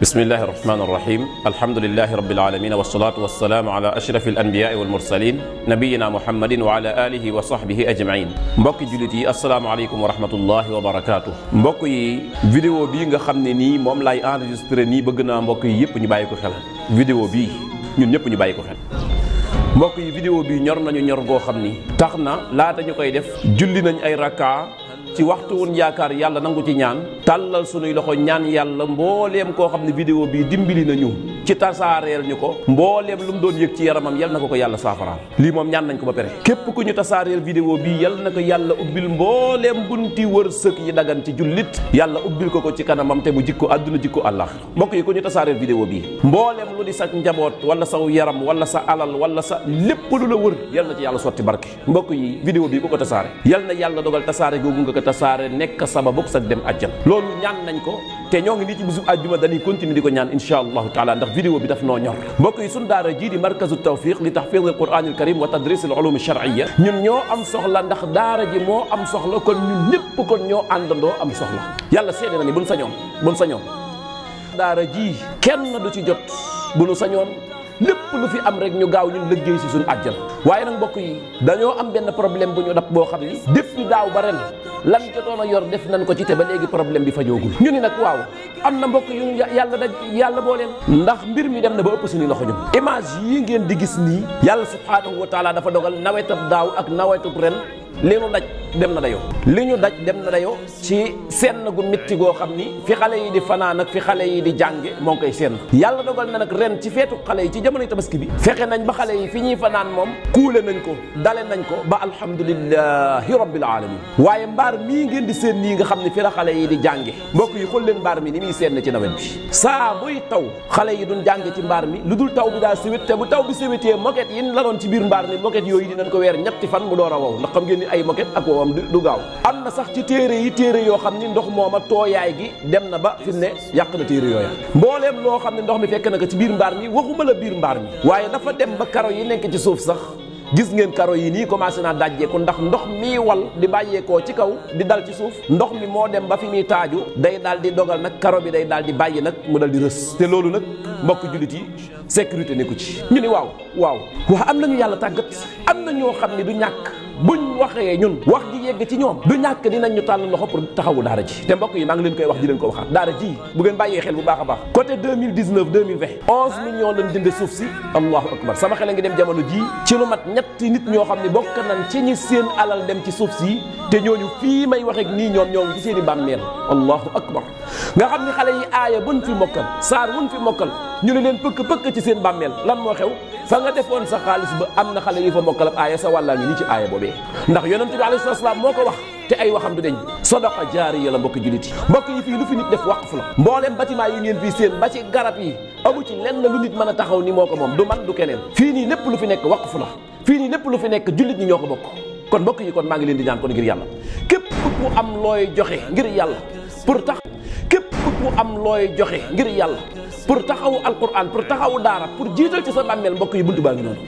bismillahi irrahmani irrahim alhamdulilahi rabilalamin wasalaatu wasalaamu ala ashraf alanbiyai walmursalin nabiyina muhammadin wa ala alihi wa sahbihi ajmain mbokki jullit yi asalaamaaleykum wa rahmatullahi wa barakatuh. mbokk yi vidéo bii nga xam ne nii moom laay enregistré nii bëgg naa mbokk yi yëpp ñu bàyyi ko xel. vidéo bii ñun ñëpp ñu bàyyi ko xel. mbokk yi vidéo bii ñor nañu ñor goo xam ni tax na laata ñu koy def julli nañ ay rakka ci waxtu wun yaakaar yàlla nangu ci ñaan tàllal sunuy loxo ñaan yàlla mbooleem koo xam ne vidéo bii dimbali nañu ci tasaareel ñu ko mbooleem lu mu doon yëg ci yaramam yal na ko yàlla saafaraal. lii moom ñaan nañ ko ba pare képp ku ñu tasaareel vidéo bii yal na ko yàlla ubbil mbooleem bunti wërsëg yi dagan ci jullit yàlla ubbil ko ci kanamam te mu jikko àdduna jikko àllax. mbokk yi ku ñu tasaareel vidéo bii mbooleem lu di sa njaboot wala sa yaram wala sa alal wala sa lépp lu la wër yal na ci yàlla sotti barke. mbokk yi vidéo bii ku ko tasaare yal na yàlla dogal tasaare googu nga ko tasaare nekk sababu sa dem àjjana. loolu ñaan nañ ko te ñoo ngi nii ci bisu àjjuma dañuy continuer di ko ñaan insha allahu taala ndax vidéo bi daf noo ñor. mbokk yi suñ daara jii di markazu tawfiq li tahfiz al quran al karim wa tadris al ulum shar'iyya ñun ñoo am soxla ndax daara ji moo am soxla kon ñun ñëpp kon ñoo àndandoo am soxla. yàlla seede na ni buñ sañoon daara ji kenn du ci jot bu nu sañoon lépp lu fi am rek ñu gaaw ñun liggéey si suñu àjjana. waaye nag mbokk yi dañoo am benn problème bu ñu dab boo xam ni depuis daaw ba ren lan jotoon a yor def nañ ko ci te ba léegi problème bi fajoogul. ñu ni nag waaw am na mbokk yu yàlla boo leen ndax mbir mi dem na ba ëpp suñuy loxo ñun. image yii ngeen di gis nii yàlla subhaanahu wa taala dafa dogal nawetab daaw ak nawetab ren li ñu daj dem na dayoo ci senn gu métti goo xam ni fi xale yi di fanaan ak fi xale yi di jànge moo ngi koy senn. yàlla dogal na nag ren ci feetu xale yi ci jamonoy tabaski bi fexe nañ ba xale yi fi ñuy fanaan moom kuule nañ ko dale nañ ko ba alhamdulillahi rabbil alamin. waaye mbaar mii ngeen di seen nii nga xam ne fi la xale yi di jànge mbokk yi xool leen mbaar mi ni muy seen ci nawet bi saa buy taw xale yi duñ jànge ci mbaar mi lu dul taw bi daa siwét te bu taw bi siwétee moquette yi la doon ci biir mbaar mi moquette yooyu dinañ ko weer ñetti fan mu door a wow ndax xam ngeen ni ay moquette ak wowam du gaaw. am na sax ci téere yoo xam ni ndox mooma tooyaay gi dem na ba fi ne yàq na téere yooya mbooleem loo xam ne ndox mi fekk na ko ci biir mbaar mi waxuma la biir mbaar mi waaye dafa dem ba karo yi nekk ci suuf sax gis ngeen karo yi nii commencé naa dajjeeku ndax ndox mi wal di bàyyeekoo ci kaw di dal ci suuf ndox mi moo dem ba fi muy taaju day daal di dogal nag karo bi day daal di bàyyi nag mu dal di rës te loolu nag mbokk jullit yi sécurité nekku ci. ñu ni waaw am nañu yàlla tàggat am na ñoo xam ne du ñàkk buñ waxee ñun wax ji yegg ci ñoom du ñàkk dinañ ñu tàll loxo pour taxawu daara ji te mbokk yi maa ngi leen koy wax di leen ko waxaat daara ji bu ngeen bàyyee xel bu baax a baax côté 2019 2020 11 millions lañ jënde suuf si allahu akbar sama xel a ngi dem jamono ji ci lu mat ñetti nit ñoo xam ne bokk nañ ci ñi seen alal dem ci suuf si te ñooñu fii may wax ak nii ñoom ñoo ngi ci seen i bàmmeel allahu akbar nga xam ne xale yi aaya buñ fi mokkal saar wuñ fi mokkal ñu ne leen pëkk ci seen bàmmeel lan moo xew fa nga defoon sa xaalis ba am na xale yi fa mokkal ab aaya sa wàllaa ngi nii ci aaya boobee ndax yonent bi alayhi salaam moo ko wax te ay waxam du deñ sadaqa jaariya la mbokk jullit yi mbokk yi fii lu fi nit def waqf la mbooleem bâtiment yi ngeen fii seen ba ci garab yi amu ci lenn lu nit mën a taxaw ni moo ko moom du man du keneen fii nii lépp lu fi nekk waqf la fii nii lépp lu fi nekk jullit ñi ñoo ko bokk kon mbokk yi kon maa ngi leen di ñaan kon ngir yàlla képp ku am looy joxe ngir yàlla pour taxawu alquran pour taxawu daara pour jiital ci sa bàmmeel mbokk yi buntu baa ngi noonu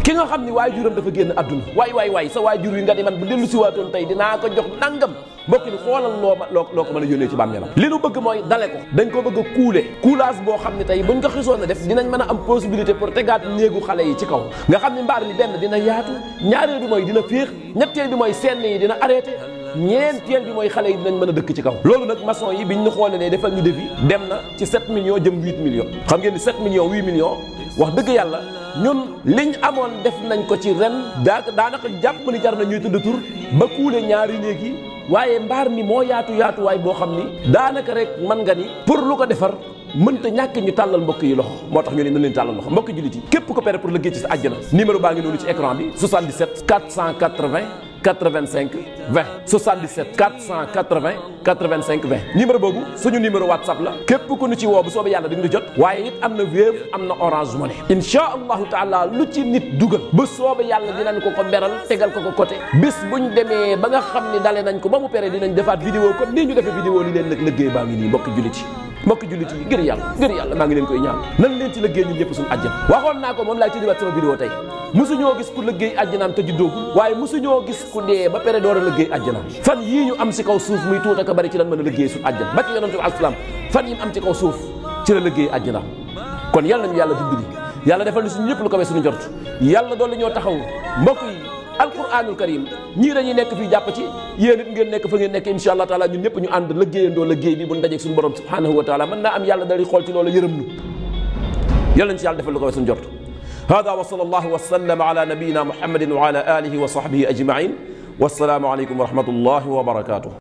ki nga xam ni waajuram dafa génn àdduna waay sa waajur yi nga ni man bu dellu si waatoon tey dinaa ko jox nangam mbokk yi xoolal loo ko mën a yónnee ci bàmmeelam li nu bëgg mooy dale ko dañ ko bëgg a coulage boo xam ne tey buñ ko xisoon a def dinañ mën a am possibilité pour tegaat néegu xale yi ci kaw nga xam ne mbaar mi benn dina yaatu ñaareel bi mooy dina féex ñetteel bi mooy senn yi dina arrêté ñeenteel bi mooy xale yi dinañ mën a dëkk ci kaw loolu nag maçon yi biñ ñu xoolee defal ñu defi dem na ci 7 millions jëm 8 millions xam ngeen ni 7 millions 8 millions wax dëgg yàlla ñun liñ amoon def nañ ko ci ren daanaka jàpp ni jar na ñuy tudd tur ba kuule ñaari léegi waaye mbaar mi moo yaatuwaay boo xam ni daanaka rek mën nga ni pour lu ko defar mënta ñàkk ñu tàllal mbokk yi loxo moo tax ñu ne nañ leen tàllal loxo mbokk jullit yi képp ko pere pour liggéey ci sa àjjana numéro baa ngi noonu ci écran bi 77 480 85 20 77 480 85 20 numéro boobu suñu numéro WhatsApp la képp ku ñu ci woo bu soobee yàlla di nga jot waaye it am na Wave am na Orange Money insha allahu taala lu ci nit dugal ba soobee yàlla dinañ ko beral tegal ko côté bis buñ demee ba nga xam ne dale nañ ko ba mu pere dinañ defaat vidéo comme nii ñu defee vidéo li leen nag liggéey baa ngi nii mbokk jullit yi ngir yàlla maa ngi leen koy ñaan nan leen ci liggéey ñun ñëpp suñu àjjana waxoon naa ko moom laay tëjëwaat sama vidéo tey musuñoo gis ku liggéey àjjanaam te juddoogul waaye musuñoo gis ku dee ba pere door a liggéey àjjanaam fan yii ñu am ci kaw suuf muy tuuta ka bari ci lan mën a liggéey suñu àjjana ba ci yonent bi alayhi salaam fan yi mu am ci kaw suuf ci la liggéey àjjana. kon yàlla nañu yàlla dimbali yàlla defal ni suñu ñëpp lu ko suñu njort yàlla doon la ñoo taxaw mbokk yi alquranul karim ñii dañuy nekk fii jàpp ci yéen it ngeen nekk fa ngeen nekk insha allah taala ñun ñëpp ñu ànd liggéeyandoo liggéey bi bu ñu dajeeg suñu borom subhanahu wa taala mën naa am yàlla dari xool ci loolu yërëm nu yàlla nañ ci yàlla defal lu ko suñu njort hada wa sallallahu wa sallam ala nabiyina muhammadin wa ala alihi wa sahbihi ajmain wassalaamu aleykum wa rahmatullahi wa barakatuh